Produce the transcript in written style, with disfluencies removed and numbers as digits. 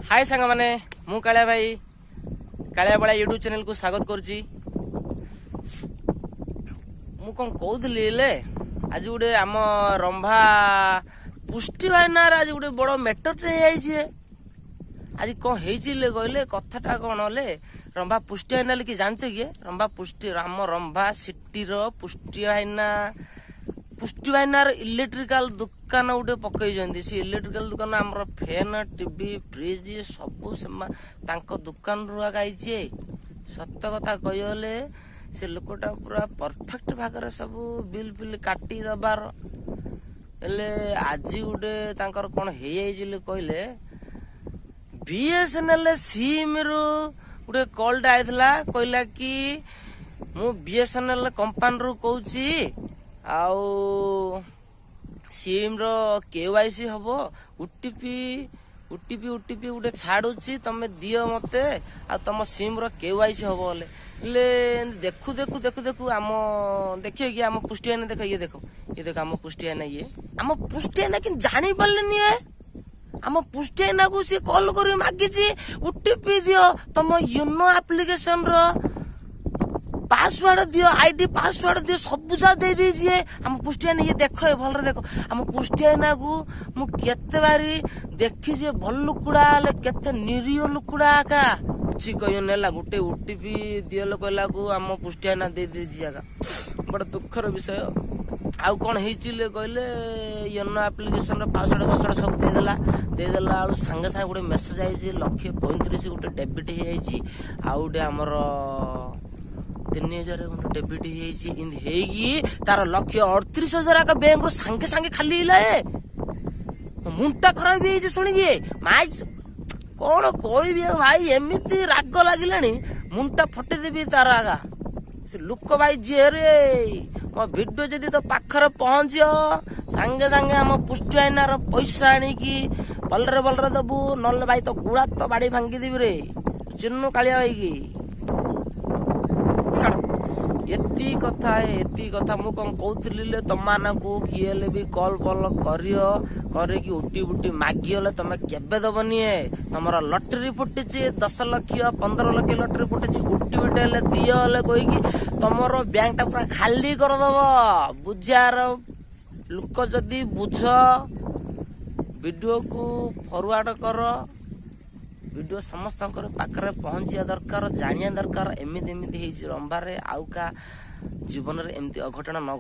ହାଏ ସାଙ୍ଗମାନେ, ମୁଁ କାଳିଆ ଭାଇ, କାଳିଆ ବଳିଆ ୟୁଟ୍ୟୁବ ଚ୍ୟାନେଲକୁ ସ୍ୱାଗତ କରୁଛି। ମୁଁ କଣ କହୁଥିଲି ହେଲେ, ଆଜି ଗୋଟେ ଆମ ରମ୍ଭା ପୁଷ୍ଟି ଭାଇନାର ଆଜି ଗୋଟେ ବଡ ମ୍ୟାଟରଟେ ହେଇଯାଇଛି। ଆଜି କଣ ହେଇଛି ହେଲେ କହିଲେ, କଥାଟା କଣ ହେଲେ, ରମ୍ଭା ପୁଷ୍ଟି ଭାଇନା କି ଜାଣିଛ କିଏ? ରମ୍ଭା ପୁଷ୍ଟି, ଆମ ରମ୍ଭା ସିଟିର ପୁଷ୍ଟି ଭାଇନା। ପୁଷ୍ଟି ଭାଇନାର ଇଲେକ୍ଟ୍ରିକାଲ ଦୋକାନ ଗୋଟେ ପକେଇଛନ୍ତି। ସେ ଇଲେକ୍ଟ୍ରିକାଲ ଦୋକାନ ଆମର ଫ୍ୟାନ, ଟିଭି, ଫ୍ରିଜ ସବୁ ତାଙ୍କ ଦୋକାନରୁ ଆଗା ହେଇଛି। ସତ କଥା କହିଗଲେ ସେ ଲୋକଟା ପୁରା ପରଫେକ୍ଟ ଭାଗରେ ସବୁ ବିଲ୍ ଫିଲ୍ କାଟି ଦବାର। ହେଲେ ଆଜି ଗୋଟେ ତାଙ୍କର କଣ ହେଇଯାଇଛି ବୋଲି କହିଲେ, ବିଏସଏନଏଲ ସିମ୍ ରୁ ଗୋଟେ କଲଟା ଆଇଥିଲା। କହିଲା କି ମୁଁ ବିଏସଏନଏଲ କମ୍ପାନୀରୁ କହୁଛି, ଆଉ ସିମ୍ ର କେୱାଇସି ହବ, ଓଟିପି ଗୋଟେ ଛାଡୁଛି, ତମେ ଦିଅ ମତେ, ଆଉ ତମ ସିମ୍ ର କେୱାଇସି ହବ। ହେଲେ ହେଲେ ଦେଖୁ ଦେଖୁ ଦେଖୁ ଦେଖୁ ଆମ ଦେଖିବ କି ଆମ ପୁଷ୍ଟି ଭାଇନା, ଦେଖ, ଇଏ ଦେଖ, ଇଏ ଦେଖ, ଆମ ପୁଷ୍ଟି ଭାଇନା ଇଏ। ଆମ ପୁଷ୍ଟି ଭାଇନା କିନ୍ତୁ ଜାଣିପାରିଲେନି। ଏ ଆମ ପୁଷ୍ଟି ଭାଇନାକୁ ସିଏ କଲ୍ କରି ମାଗିଛି, ଓଟିପି ଦିଅ, ତମ ୟୋନୋ ଆପ୍ଲିକେସନ ର ପାସୱାର୍ଡ ଦିଅ, ଆଇଡି ପାସୱାର୍ଡ ଦିଅ, ସବୁ ଯାହା ଦେଇ ଦେଇଛି ଏ। ଆମ ପୁଷ୍ଟି ଭାଇନା ଇଏ ଦେଖ, ଏ ଭଲରେ ଦେଖ। ଆମ ପୁଷ୍ଟି ଭାଇନାକୁ ମୁଁ କେତେ ବାରି ଦେଖିଛି, ଭଲ ଲୋକୁଡା, ହେଲେ କେତେ ନିରୀହ ଲୋକୁଡା ଆକା। କିଛି କହିବନି ହେଲା, ଗୋଟେ ଓଟିପି ଦିଅ କହିଲାକୁ ଆମ ପୁଷ୍ଟି ଭାଇନା ଦେଇ ଦେଇଛି ଆକା। ବଡ ଦୁଃଖର ବିଷୟ। ଆଉ କଣ ହେଇଛି କହିଲେ, ୟୋନୋ ଆପ୍ଲିକେସନ ର ପାସୱାର୍ଡ ଫାସୱାର୍ଡ ସବୁ ଦେଇଦେଲା। ଦେଇଦେଲା ବେଳୁ ସାଙ୍ଗେ ସାଙ୍ଗେ ଗୋଟେ ମେସେଜ ଆଇଛି, 1,35,000 ଗୋଟେ ଡେବିଟ୍ ହେଇଯାଇଛି, ଆଉ ଗୋଟେ ଆମର 3,000 ଖଣ୍ଡେ ଡେବିଟ୍ ହେଇଯାଇଛି। ଏମିତି ହେଇକି ତାର 1,38,000 ଏକା ବ୍ୟାଙ୍କରୁ ସାଙ୍ଗେ ସାଙ୍ଗେ ଖାଲି ହେଲା। ଏ ମୁଣ୍ଡଟା ଖରାପ ହେଇଯାଇଛି ଶୁଣିକି। ମାଇ କଣ କହିବି ଆଉ ଭାଇ, ଏମିତି ରାଗ ଲାଗିଲାଣି, ମୁଣ୍ଡଟା ଫଟେଇଦେବି ତାର ଆଗା। ସେ ଲୋକ ଭାଇ ଯିଏ ରେ, ମୋ ଭିଡିଓ ଯଦି ତୋ ପାଖରେ ପହଞ୍ଚିବ, ସାଙ୍ଗେ ସାଙ୍ଗେ ଆମ ପୁଷ୍ଟି ଭାଇନାର ପଇସା ଆଣିକି ଭଲରେ ଭଲରେ ଦବୁ, ନହେଲେ ଭାଇ ତୋ ଗୁଳା ତ ବାଡି ଭାଙ୍ଗିଦେବି ରେ। ଚିହ୍ନୁ କାଳିଆ ଭାଇକି? ଛାଡ, ଏତିକି କଥା, ଏତିକି କଥା। ମୁଁ କଣ କହୁଥିଲି, ତମମାନଙ୍କୁ କିଏ ହେଲେ ବି କଲ୍ ଫଲ୍ କରିବ, କରିକି ଓଟିପି ମାଗିଗଲେ ତମେ କେବେ ଦବନି। ଏ ତମର ଲଟେରୀ ଫୁଟିଛି, 10 ଲକ୍ଷ, 15 ଲକ୍ଷ ଲଟେରୀ ଫୁଟିଛି, ଓଟିପି ହେଲେ ଦିଅ ହେଲେ କହିକି ତମର ବ୍ୟାଙ୍କ ଟା ପୁରା ଖାଲି କରିଦବ। ବୁଝିବାର ଲୋକ ଯଦି ବୁଝ, ଭିଡିଓକୁ ଫରୱାର୍ଡ କର। ଭିଡିଓ ସମସ୍ତଙ୍କର ପାଖରେ ପହଞ୍ଚିବା ଦରକାର, ଜାଣିବା ଦରକାର, ଏମିତି ଏମିତି ହେଇଛି ରମ୍ଭାରେ, ଆଉ କାହା ଜୀବନରେ ଏମିତି ଅଘଟଣ ନ